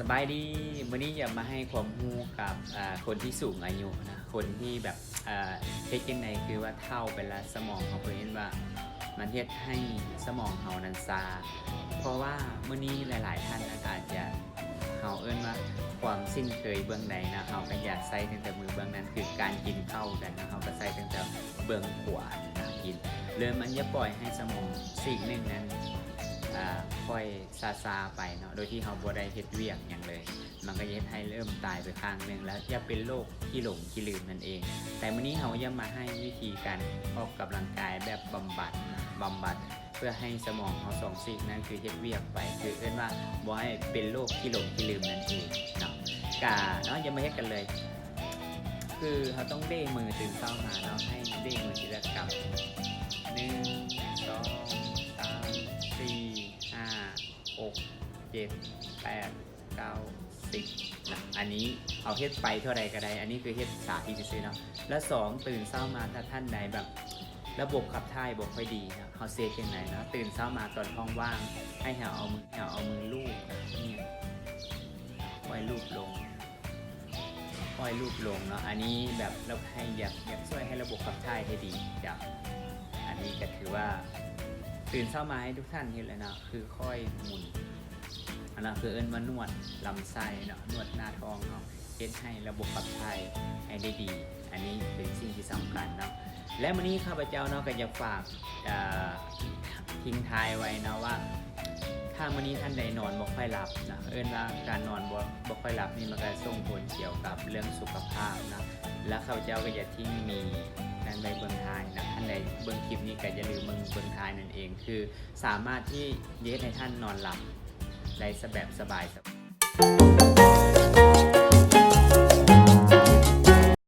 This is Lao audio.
ສະບາຍດີ ມື້ນີ້ຢາກມາໃຫ້ຄວາມຮູ້ກັບ ອ່າ ຄົນທີ່ສູງອາຍຸນະ ຄົນທີ່ແບບ ອ່າ ເຮັດຈັ່ງໃດຄືວ່າເຖົ້າໄປລະ ສະໝອງເຮົາ ເພິ່ນເອີ້ນວ່າ ມັນເຮັດໃຫ້ສະໝອງເຮົານັ້ນຊາ ເພາະວ່າມື້ນີ້ຫຼາຍໆທ່ານນະ ອາດຈະ ເຮົາເອີ້ນວ່າຄວາມຊິນເຄີຍເບື້ອງໃດນະ ເຮົາກໍຢາກໃຊ້ຕັ້ງແຕ່ມື້ເບື້ອງນັ້ນ ຄືການກິນເຂົ້າກັນນະ ເຮົາກໍໃຊ້ຕັ້ງແຕ່ເບື້ອງຂວານະ ກິນ ເລີ່ມອັນຢ່າປ່ອຍໃຫ້ສະໝອງຊີກໜຶ່ງນັ້ນ ອ່າ ຄ່ອຍຊາໆໄປເນາະ ໂດຍທີ່ເຮົາບໍ່ໄດ້ເຮັດວຽກຫຍັງເລີຍ ມັນກໍຈະເຮັດໃຫ້ເລີ່ມຕາຍໄປຂ້າງໜຶ່ງ ແລ້ວຈະເປັນໂລກຂີ້ຫຼົງຂີ້ລືມນັ້ນເອງ. ແຕ່ມື້ນີ້ເຮົາກໍຢາກມາໃຫ້ວິທີການອອກກຳລັງກາຍແບບບຳບັດນະ ບຳບັດເພື່ອໃຫ້ສະໝອງເຮົາສອງຊີກນັ້ນ ຄືເຮັດວຽກໄປ ຄືເອີ້ນວ່າບໍ່ໃຫ້ເປັນໂລກຂີ້ຫຼົງຂີ້ລືມນັ້ນເອງເນາະ. ກະເນາະ ຢາກມາເຮັດກັນເລີຍ ຄືເຮົາຕ້ອງເດ້ມືຕື່ນເຊົ້າມາເນາະ ໃຫ້ເດ້ມືທີລະກຳ ໜຶ່ງ ສອງ ສາມ ສີ່ ຫ້າ ຫົກ ເຈັດ ແປດ ເກົ້າ ສິບນະ ອັນນີ້ເຮົາເຮັດໄປເທົ່າໃດກໍໄດ້ ອັນນີ້ຄືເຮັດສາທິດຊື່ໆເນາະ. ແລ້ວສອງ ຕື່ນເຊົ້າມາ ຖ້າທ່ານໃດແບບລະບົບຂັບຖ່າຍບໍ່ຄ່ອຍດີເນາະ ເຮົາຊິເຮັດຈັ່ງໃດເນາະ? ຕື່ນເຊົ້າມາຕອນທ້ອງວ່າງ ໃຫ້ເຮົາເອົາມື ໃຫ້ເຮົາເອົາມືລູບ ຄ່ອຍລູບລົງ ຄ່ອຍລູບລົງເນາະ ອັນນີ້ແບບໃຫ້ ຢາກ ຢາກຊ່ວຍໃຫ້ລະບົບຂັບຖ່າຍໃຫ້ດີເຈົ້າ. ອັນນີ້ກໍຖືວ່າຕື່ນເຊົ້າມາໃຫ້ທຸກທ່ານເຮັດແລ້ວເນາະ ຄືຄ່ອຍໝູນ ອັນນັ້ນຄືເອີ້ນວ່ານວດລຳໄສ້ເນາະ ນວດໜ້າທ້ອງເນາະ ເຮັດໃຫ້ລະບົບຂັບຖ່າຍໃຫ້ໄດ້ດີ ອັນນີ້ເປັນສິ່ງທີ່ສຳຄັນເນາະ. ແລະ ມື້ນີ້ຂ້າພະເຈົ້າເນາະ ກໍຢາກຝາກ ເອີ ຖິ້ມທ້າຍໄວ້ເນາະວ່າ ຖ້າມື້ນີ້ທ່ານໃດນອນບໍ່ຄ່ອຍຫຼັບເນາະ ເອີ້ນວ່າການນອນບໍ່ ບໍ່ຄ່ອຍຫຼັບນີ້ ມັນກໍສົ່ງຜົນກ່ຽວກັບເລື່ອງສຸຂະພາບເນາະ ແລະ ຂ້າພະເຈົ້າກໍຈະຖິ້ມມີນັ້ນໄວ້ເບື້ອງທ້າຍເນາະ. ທ່ານໃດເບິ່ງຄລິບນີ້ກໍຢ່າລືມເບິ່ງ ເບິ່ງທ້າຍນັ້ນເອງ ຄືສາມາດທີ່ຈະເຮັດໃຫ້ທ່ານນອນຫຼັບໄດ້ສະ ແບບສະບາຍ